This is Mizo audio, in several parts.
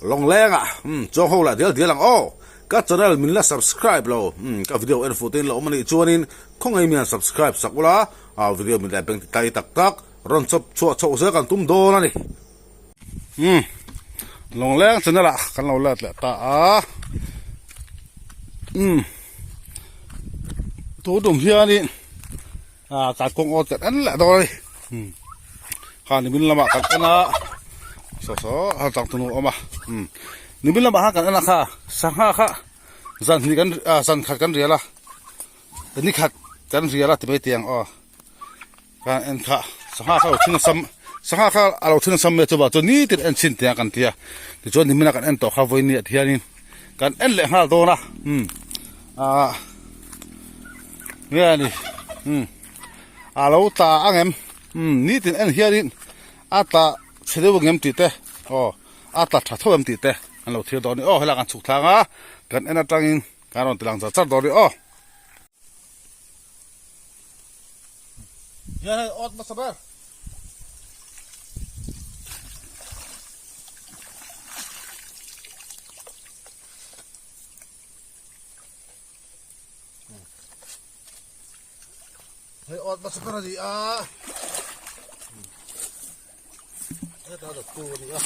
Lawngleng ah umm chuang ho lah dial dial ang aw. Ka channel min la subscribe lo umm ka video en fuh te in la awm a nih chuanin khawngaih mian subscribe sak ula ah video min leh beng ti tai tak tak rawn chawp chhuah chhoh zel kan tum dawn a ni. Umm Lawngleng channel ah kan lo let leh ta a umm tu tum hianin ah kan kawng awt kan en leh dawn a ni umm kha nimin lamah kan en a saw saw a chang tunu a awm a umm nimin lamah khan kan en a kha sangha kha zan hnih kan ah zan khat kan rial a ni khat kan rial a ti mai tih ang aw. Kan en kha sangha kha a lo thin sam sangha kha a lo thin sam mai chuba chuan nitin en chhin tih a kan ti a tichuan nimina kan en tawh kha vawiin ah hianin kan en leh nghal dawn a umm ah nge a ni umm a lo tla ang em umm nitin en hianin a tla chhe deuh ang em tih te aw a tla tha tho em tih te an lo thlir dawn a ni aw helai kan chhuk thlang a kan en atangin kan rawn ti lang char char dawn a ni aw. Hian hei awt hmasa ber. Hei awt hmasa ber a ni a. Heta dawttu a ni a.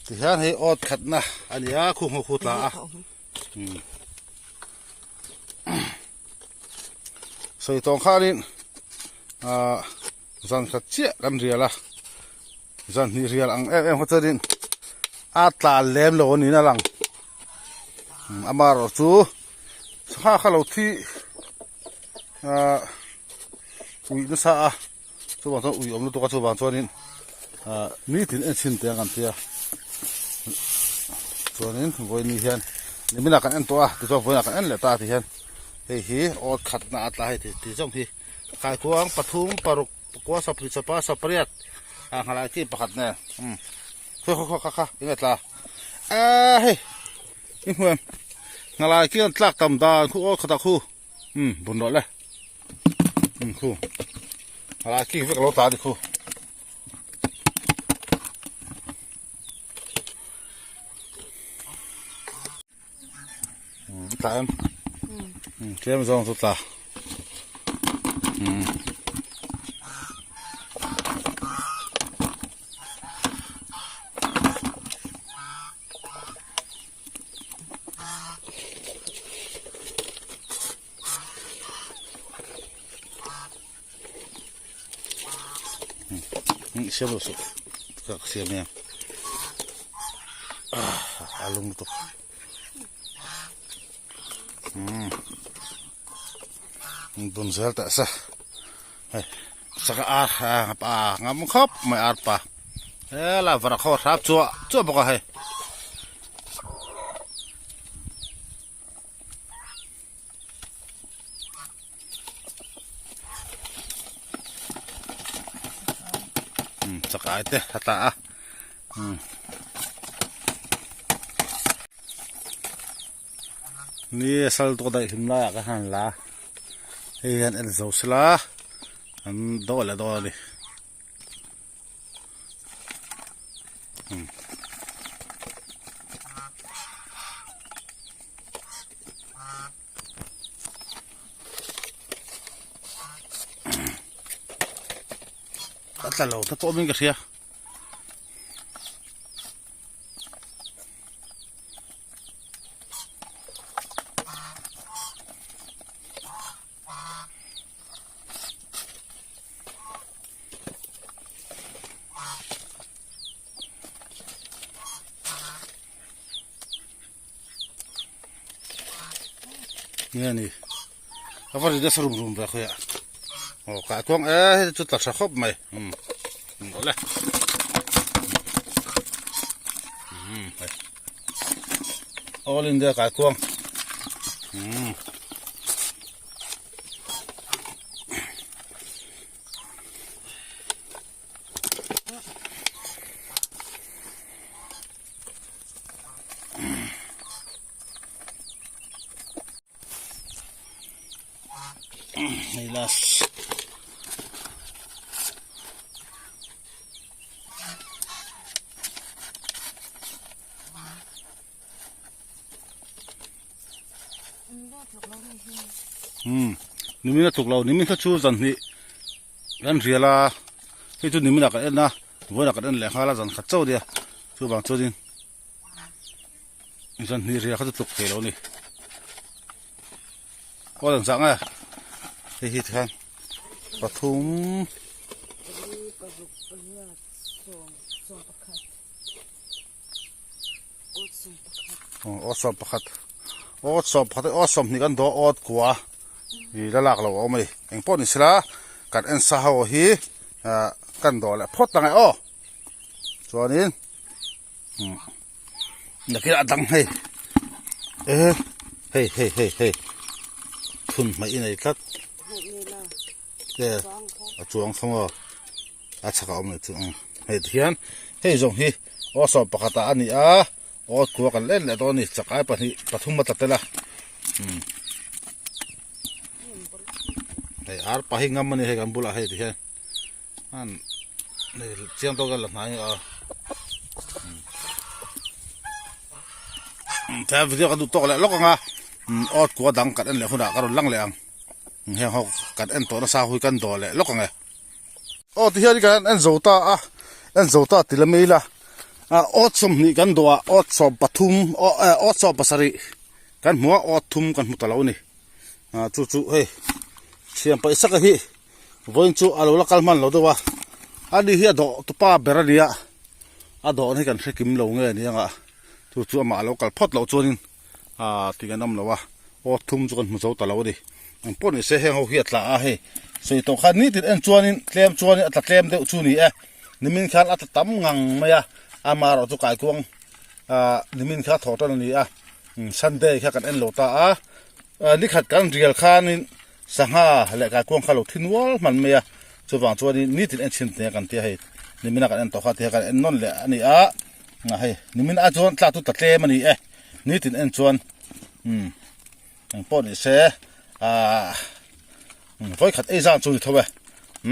Tihian hei awt khatna a ni a khu hmu khu tla a sawi tawng khanin ah zan khat chiah kan rial a zan hnih rial ang em em kha chuanin a tla lem lo a niin a lang amaherawh chu sangha kha lo thi ah uih nasa a. Chuvang chuan ui awm lutuk a chuvang chuanin ah nitin en chhin teh ang kan tia chuanin vawiin hian niminah kan en tawh a tichuan vawiinah kan en leh ta ti hian hei hi awt khatna a tla hei ti zawng hi kaikuang pathum paruk pakua sawmhnih sawpa sawpariat ah nghalai chi pakhat nen umm khaw khaw kha kha enge tla ah hei i hmu em nghalai khi an tlak tam dan khu awt khatah khu umm bun rawh le. Um khu a ki vek lo ta ni khu tla em? Tlem zawng chu tla. Siam lo suh ka siam em a lung lutuk bun zel teh se hei saka ar a pa ngam khawp mai ar pa helai varak ho a hrap chuah chuah bawk a hei. Chakai te a tla a ni sal tawh daih hlim laiah ka han la hei hian en zo sela an dawh leh dawn a ni. A tla lo ta tawh min ka hria. Nge ni a va ri nasa rum rum ve khawiah aw kah kuang e hei chu tla tha khawp mai umm awle umm hei all India kai kuang umm. Hei last. Um nimin a tuk lo nimin kha chu zan hnih kan rial a hei chu nimin ah kan en a vawiin ah kan en leh nghal a zan khat chauh a nia chuvang chuanin zan hnih rial kha chu tluk thei lo a ni aw zan chah nge hei hi tikhan pathum. Aw 11 aw 11 aw 20 kan dawh awt kua ih la lak lo a awm a ni eng pawh ni sela kan en sa ho hi ah kan dawh leh phawt ang e aw chuanin umm nakinah a dang hei e hei hei hei hei thun hmaih i nei tlat e a chuang thung aw. A chhak a awm leh chu ang hei ti hian hei zawng hi aw sawm pakhat ah a ni a aw kua kan len leh dawn a ni chakai pahnih pathum a tla tel a umm hei ar pa hi ngam a ni hei kan bulah hei ti hian an hei chiang tawk a la hnai a umm tlai video kan duh tawk leh lawk ang a umm aw kua dang kan en leh hunah ka rawn lang leh ang heng ho kan en tawh nasa hui kan dawh leh lawk ang e. Aw ti hian kan en zo ta a en zo ta ti la mai ila ah awt 20 kan dawh a awt 13 awt 17 kan hmu a awt thum kan hmu ta lo a ni ah chu chu hei thiam paih sak a hi vawiin chu a lo la kal hman lo deuh a ani hi a dawh tupa ber a ni a a dawh na hi kan hre kim lo nge ni ang a chu chu amah a lo kal phawt loh chuanin. ah tih kan awm lo a aw thum chu kan hmu zo ta lo a ni eng pawh ni se heng ho hi a tla a hei sawi tawh khan nitin en chuanin tlem chuanin a tla tlem deuh chu ni e nimin khan a tla tam ngang mai a amaherawh chu kaikuang ah nimin kha thawh tan a ni a sunday kha kan en lo ta a nikhat kan rial khanin sangha leh kaikuang kha lo thi nual hman mai a chuvang chuanin nitin en chhin teh kan tia hei nimina kan en tawh kha tia kan en nawn leh a ni a hei nimin a chuan tla chu tla tlem a ni e. Nitin en chuan umm eng pawh ni se ahh vawi khat ei zan chu ni tho e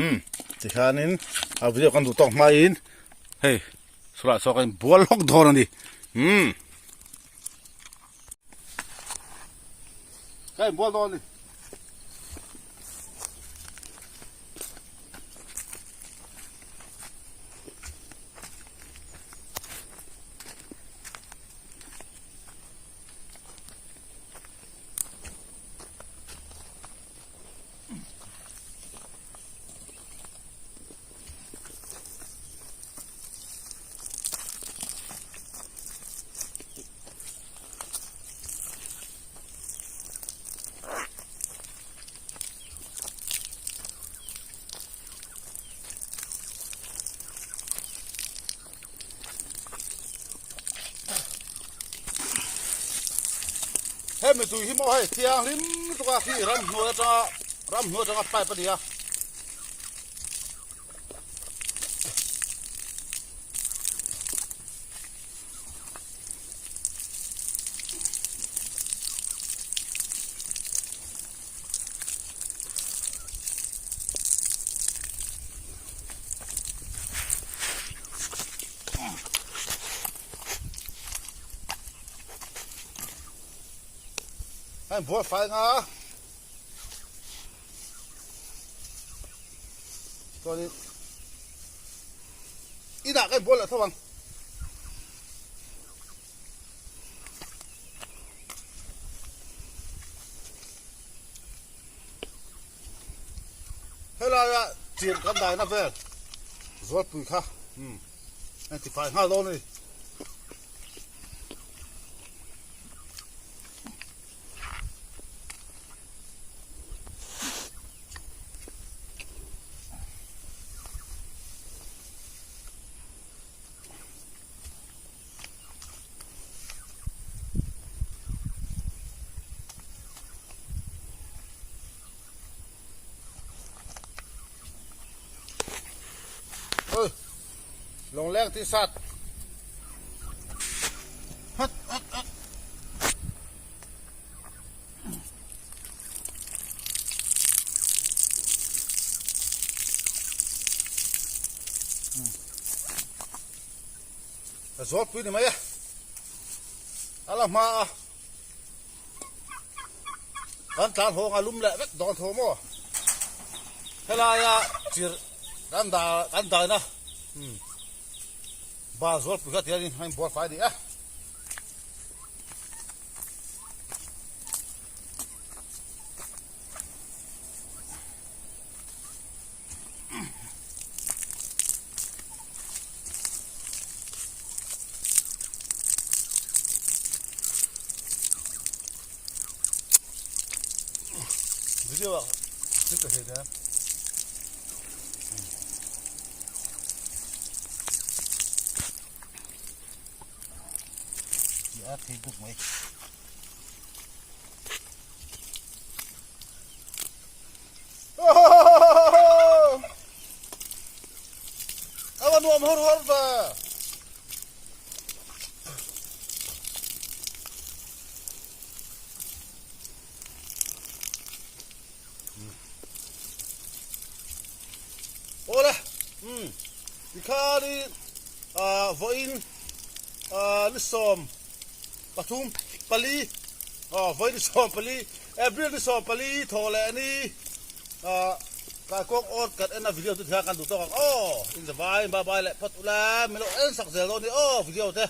umm tikhianin a video kan duh tawk hmain hei saw lah saw kan bual hlawk dawn a ni umm. Ka inbual dawn a ni. Hemi tui hi maw hei thianghlim lutuk a khi ramhnuai atanga ramhnuai atanga pipe a ni a. Hei bual fai nga chuanin inah ka inbual leh tho ang. Helaia chirh kan daina vel zualpui kha umm a tifai nghal dawn a ni. Ôi, lawng leng ti sat. Hất hất hất. A zawt pui ni mai a a la hma a kan tlan hawng a lum leh vek dawn tho maw helaia chirh kan dah kan daina umm bal zawt pui kha tihianin a inbual fai a ni a. Video ah thil ka hre nia. A thei bawk mai. A va nuam hawr hawr ve. Awle umm tikhanin ah vawiin ah ni 13 pali aw vawiin ni 14 April ni 14 thawh leh ni ah kaikawng awt kan en a video chu tikhan kan duh tawk ang aw in zavai bye bye leh phawt ula min lo en sak zel dawn a ni aw video te.